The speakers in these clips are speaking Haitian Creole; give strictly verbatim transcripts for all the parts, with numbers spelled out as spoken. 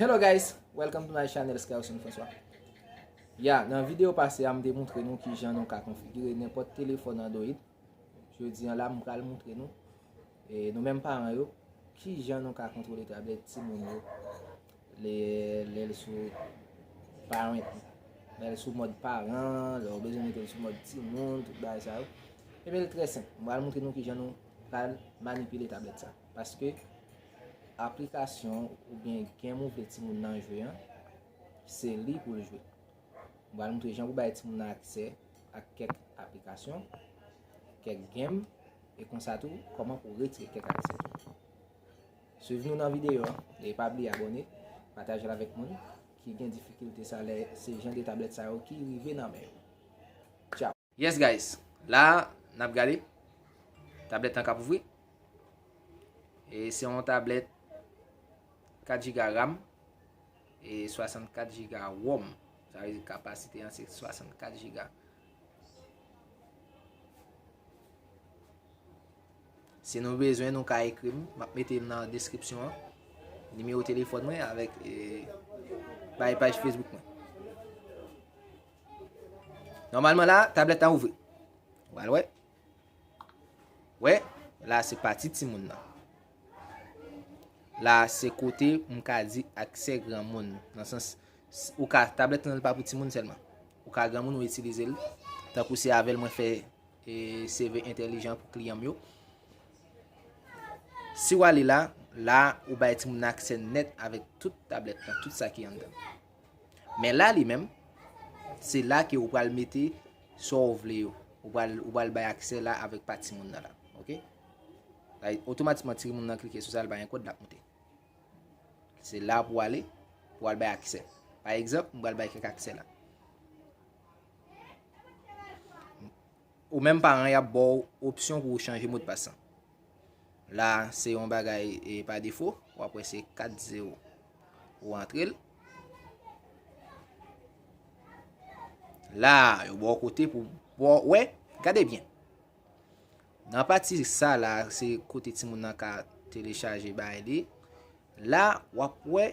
Hello guys, welcome to my channel, Skyson François. Ya, nan videyo pase a, m te montre nou kijan nou ka konfigire nenpòt telefòn Android. Jodi an la, m pral montre nou, e, nou menm paran yo, kijan nou ka kontwole tablèt timoun yo lè, lè l sou parent, lè l sou mòd paran, lè w bezwen mete l sou mòd timoun, tout bagay sa yo. Ebyen, l trè senp. M pral montre nou kijan nou pral manipile tablèt sa. Paske aplikasyon oubyen game ou vle timoun nan jwe an, se li pou l jwe. M pral montre jan pou bay timoun nan aksè ak kèk aplikasyon, kèk game, e konsa tou, kòman pou retire kèk aksè tou. Swiv nou nan videyo a, e pa bliye abòne, pataje l avèk moun ki gen difikilte sa lè se jan de tablèt sa yo ki rive nan men yo. Tchaw. Yes guys, la n ap gade tablèt lan k ap ouvri. E se yon tablèt kat giga RAM e swasannkat giga ROM. Sa vle di kapasite an se swasannkat giga. Si nou bezwen, nou ka ekri m. M ap mete l nan deskripsyon an. Nimewo telefòn mwen avèk, e, bay paj Facebook mwen. Nòmalman la, tablèt la ouvri. Ou pral wè. Wè, la se pati timoun nan. La se kote m ka di aksè granmoun. Nan sans, s- ou ka, tablèt lan pa pou timoun sèlman. Ou ka granmoun ou itilize l. Tankou se avè l mwen fè, e, seve entèlijan pou kliyan m yo. Si w ale la, la ou bay timoun nan aksè nèt avèk tout tablèt lan, tout sa ki anndan. Men la li menm, se la ke ou pral mete sa w vle yo. Ou pral, ou pral bay aksè la avèk pa timoun nan la. Oke? Like, otomatikman timoun nan klike sou sa, l bay yon kòd, l ap moute. Se la pou w ale, pou w al bay aksè. Pa egzanp, m pral bay kèk aksè la. Ou menm paran, y ap ba w opsyon pou w chanje modpas lan. La, se yon bagay, e, pa defo. W ap wè se kat zewo. Ou antre l. La, yo ba w kote pou, pou w wè. Gade byen. Nan pati sa la, se kote timoun nan ka telechaje bagay li. La, w ap wè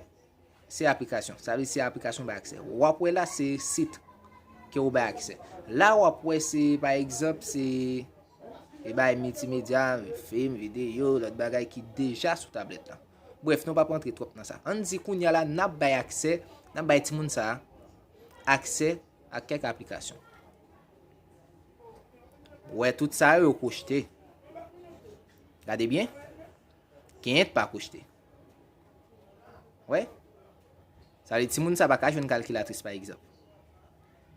se aplikasyon. Sa vle di se aplikasyon bay aksè. W ap wè la, se sit ke ou bay aksè. La, w ap wè se, pa egzanp, se, e, bay miltimedya, fim, videyo, lòt bagay ki deja sou tablèt la. Brèf, nou p ap rantre twòp nan sa. Ann di kounye a la, n ap bay aksè, n ap bay timoun sa a aksè a kèk aplikasyon. Wè, tout sa yo, yo kwochte. Gade byen. Genyen pa kwochte. Wè? Sa vle di, timoun sa pa ka jwenn kalkilatris, pa egzanp.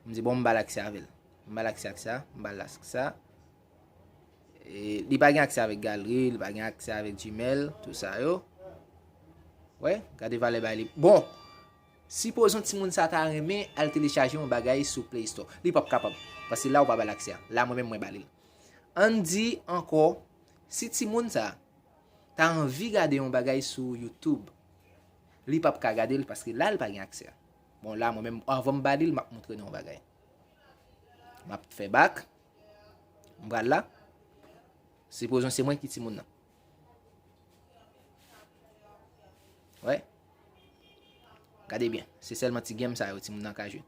M di, bon, m ba l aksè avè l. M ba l aksè ak sa, m ba l ak sa. E, li pa gen aksè avèk galri, li pa gen aksè avèk Gmail, tout sa yo. Wè, gade valè bay li. Bon, sipozon timoun sa ta renmen al telechaje yon bagay sou Play Store. Li p ap kapab, paske la ou pa ba l aksè a. La mwen menm mwen ba li l. Ann di ankò, si timoun sa ta anvi gade yon bagay sou YouTube, li p ap ka gade l paske la l pa gen aksè a. Bon, la mwen menm, anvan m ba li l, m ap montre nou yon bagay. M ap fè bak. M pral la. Sipozon se mwen ki timoun nan. Wè. Gade byen. Se sèlman ti game sa yo timoun nan ka jwe.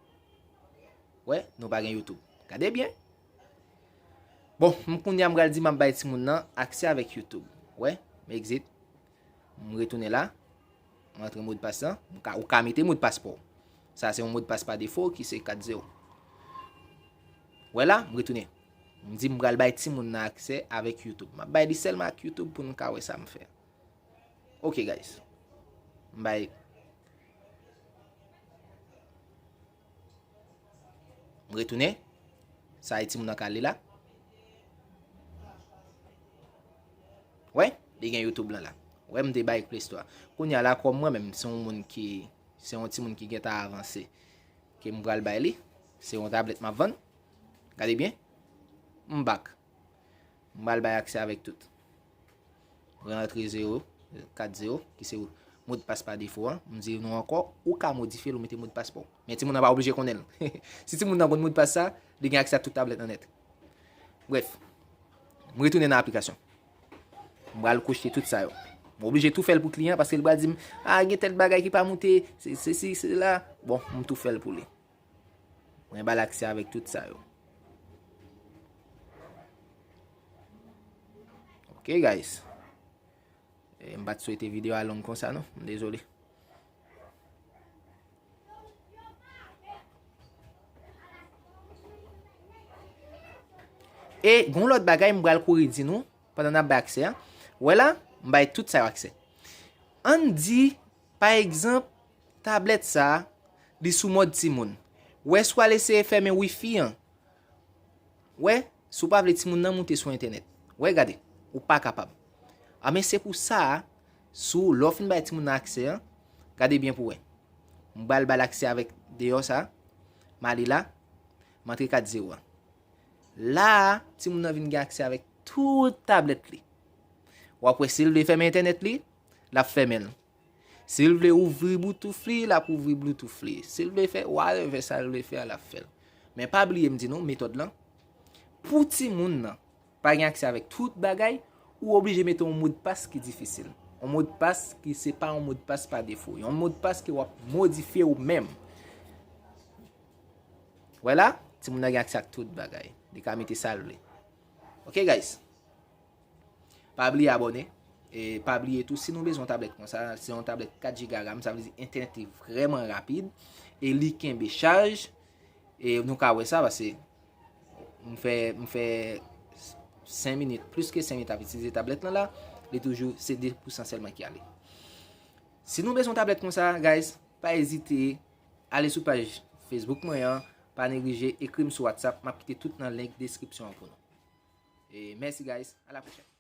Wè, nou pa gen YouTube. Gade byen. Bon, m kounye a m pral di m ap bay timoun nan aksè avèk YouTube. Wè, m exit. M retounen la. M antre modpas lan. M ka, ou ka mete modpas pa w. Sa se yon modpas pa defo ki se kat zewo. Wè la, m retounen. M di m pral bay timoun nan aksè avèk YouTube. M ap bay li sèlman ak YouTube pou nou ka wè sa m fè. Ok, guys. M bay. M retounen. Sa e timoun nan k ale la. Wè, li gen YouTube lan la. Wè, m te bay Play Store. Kounye a la, kòm mwen menm, se yon moun ki, se yon timoun ki gentan avanse, ke m pral bay li. Se yon tablèt m ap vann. Gade byen. M back. M pral bay aksè avèk tout. Rantre zewo, kat zewo, ki se modpas pa defo an. M di nou ankò, ou ka modifye l, ou mete modpas pa w. Men timoun nan pa oblije konnen l. Si timoun nan konn modpas sa, li gen aksè a tout tablèt lan nèt. Brèf, m retounen nan aplikasyon. M pral kwochte tout sa yo. M oblije tou fè l pou kliyan paske li pral di m, a, gen tèl bagay ki pa moute, se sesi, sela. Bon, m tou fè l pou li. Mwen ba l aksè avèk tout sa yo. Ok, guys. E, m pa t swete videyo a long konsa, non. M dezole. E gon lòt bagay m pral kouri di nou pandan n ap bay aksè a. Wè la, m bay tout sa yo aksè. Ann di, pa egzanp, tablèt sa a, li sou mòd timoun. Wè, si w al eseye fèmen wifi an, wè, si w pa vle timoun nan moute sou entènèt. Wè, gade, ou pa kapab. A, men se pou sa a, si w, lè w fin bay timoun nan aksè an, gade byen pou wè. M pral ba l aksè avèk deyò sa, m ale la, m antre kat zewo a. La a, timoun nan vin gen aksè avèk tout tablèt li. W ap wè, si l vle fèmen entènèt li, l ap fèmen l. Si l vle ouvri Bluetooth li, l ap ouvri Bluetooth li. Si l vle fè whatever sa l vle fè a, l ap fè l. Men pa bliye m di nou, metòd lan, pou timoun nan pa gen aksè avèk tout bagay, ou oblije mete yon modpas ki difisil. Yon modpas ki se pa yon modpas pa defo. Yon modpas ke w ap modifye ou menm. Wè la, timoun nan gen aksè ak tout bagay. Li ka mete sa l vle. Ok, guys? Pa bliye abòne. E pa bliye tou, si nou bezwen yon tablèt konsa, se yon tablèt kat giga RAM, sa vle di entènèt li vrèman rapid. E li kenbe chaj. E nou ka wè sa, paske m fè, m fè senk minit, plis ke senk minit ap itilize tablèt lan la, li toujou se de pousan sèlman ki ale. Si nou bezwen yon tablèt konsa, guys, pa ezite, ale sou paj Facebook mwen an, pa neglije ekri m sou WhatsApp, m ap kite tout nan link description an pou nou. E mèsi, guys, a la pwochèn.